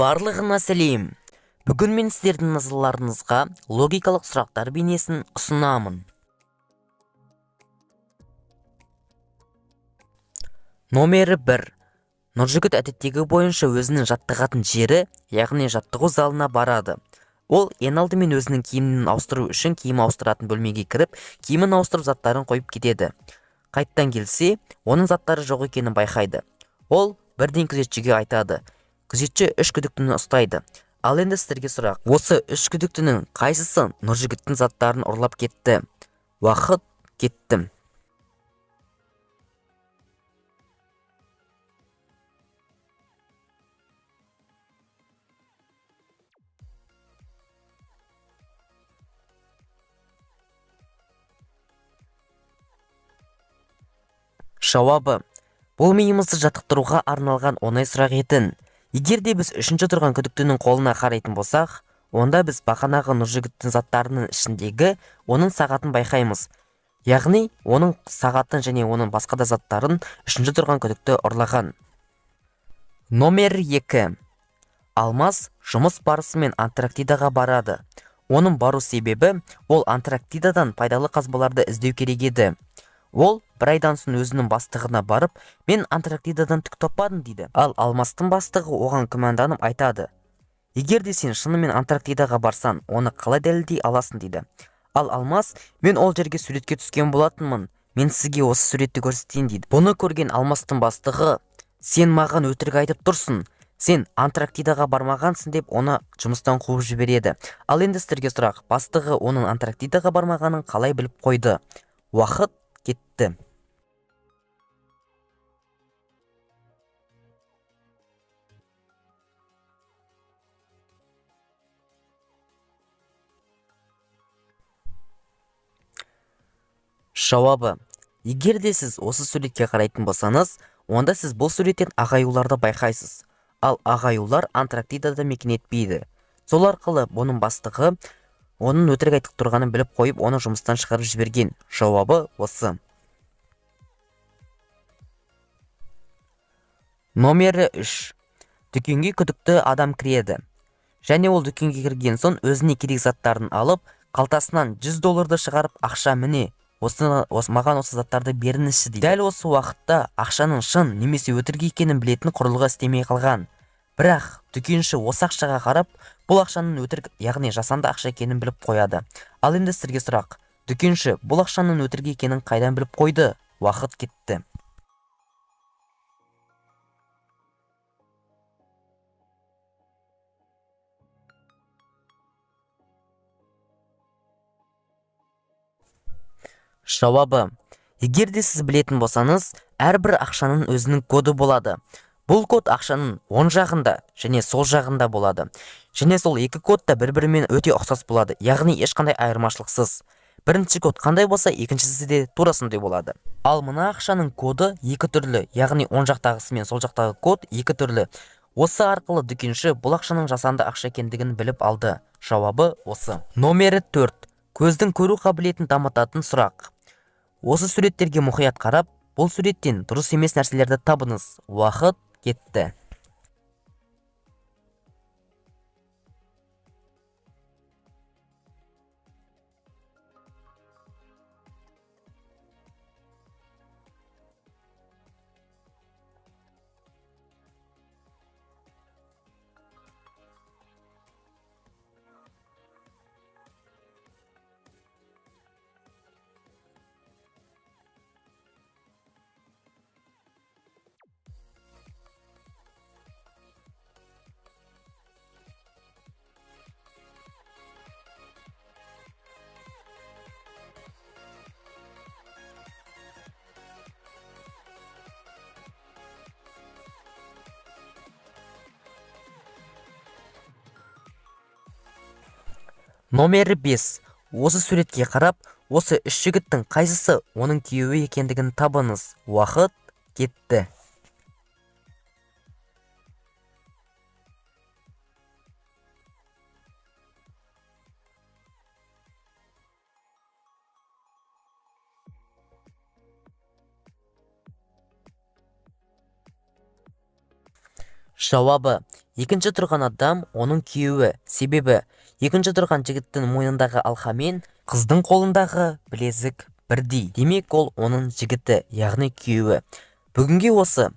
Барлығына сәлем. Бүгін мен сіздердің назарларыңызға логикалық сұрақтар бейнесін ұсынамын. Номері 1. Нұржігіт әдеттегі бойынша өзінің жаттығатын жері, яғни жаттығу залына барады. Ол ең алдымен өзінің киімін ауыстыру үшін киім ауыстыратын бөлмеге кіріп, киімін ауыстырып заттарын қойып кетеді. Қайттан келсе, оның заттары жоқ екенін байқайды. Ол бірден күзетшіге айтады. Күзетші 3 күдіктіні ұстайды. Ал енді сіздерге сұрақ. Осы 3 күдіктінің қайсысы Нұржігіттің заттарын ұрлап кетті? Уақыт кетті. Жауабы. Бұл миымызды жаттықтыруға арналған оңай сұрақ етін. Егер де біз үшінші тұрған күдіктінің қолына қарайтын болсақ, онда біз бақанағы Нұржігіттің заттарының ішіндегі оның сағатын байқаймыз. Яғни, оның сағатын және оның басқа да заттарын үшінші тұрған күдікті ұрлаған. Номер 2. Алмас жұмыс барысымен Антарктидаға барады. Оның бару себебі, ол Антарктидадан пайдалы қазбаларды іздеу керек еді. Ол бір айдан соң өзінің бастығына барып, мен Антарктидадан түк таппадым дейді. Ал Алмастың бастығы оған күмәнданып айтады. Егер де сен шынымен Антарктидаға барсаң, оны қалай дәлелдей аласың дейді. Ал Алмас, мен ол жерге суретке түскен болатынмын, мен сізге осы суретті көрсетейін дейді. Бұны көрген Алмастың бастығы, сен маған өтірік айтып тұрсың, сен Антарктидаға бармағансың деп оны жұмыстан қуып жібереді. Ал енді сіздерге сұрақ, бастығы оның Антарктидаға бармағанын қалай біліп қойды? Уақыт кетті. Жауабы. Егер де сіз осы суретке қарайтын болсаңыз, онда сіз бұл суреттен ақ аюларды байқайсыз. Ал ақ аюлар Антарктидада мекен етпейді. Сол арқылы бұның бастығы оның өтірік айтып тұрғанын біліп қойып, оны жұмыстан шығарып жіберген. Жауабы осы. Номері 3. Дүкенге күдікті адам кіреді. Және ол дүкенге кірген соң өзіне керек заттарын алып, қалтасынан жүз долларды шығарып, ақша міне, маған осы заттарды беріңізші дейді. Дәл осы уақытта ақшаның шын немесе өтірік екенін білетін құрылғы істемей қалған. Бірақ дүкенші осы ақшаға қарап, бұл ақшаның өтірік, яғни жасанды ақша екенін біліп қояды. Ал енді сіздерге сұрақ. Дүкенші бұл ақшаның өтірік екенін қайдан біліп қойды? Уақыт кетті. Жауабы. Егер де сіз білетін болсаңыз, әрбір ақшаның өзінің коды болады. Бұл код ақшаның оң жағында және сол жағында болады. Және сол екі код та бір-бірімен өте ұқсас болады, яғни ешқандай айырмашылықсыз. Бірінші код қандай болса, екіншісі де тура сондай болады. Ал мына ақшаның коды екі түрлі, яғни оң жақтағысы мен сол жақтағы код екі түрлі. Осы арқылы дүкенші бұл ақшаның жасанды ақша екендігін біліп алды. Жауабы осы. Номері 4. Көздің көру қабілетін дамытатын сұрақ. Осы суреттерге мұқият қарап, бұл суреттен дұрыс емес нәрселерді табыңыз. Уақыт кетті. Номері 5. Осы суретке қарап, осы үш жігіттің қайсысы оның күйеуі екендігін табыңыз. Уақыт кетті. Жауабы: екінші тұрған адам оның күйеуі, себебі екінші тұрған жігіттің мойнындағы алқа мен қыздың қолындағы білезік бірдей. Демек, ол оның жігіті, яғни күйеуі. Бүгінге осы.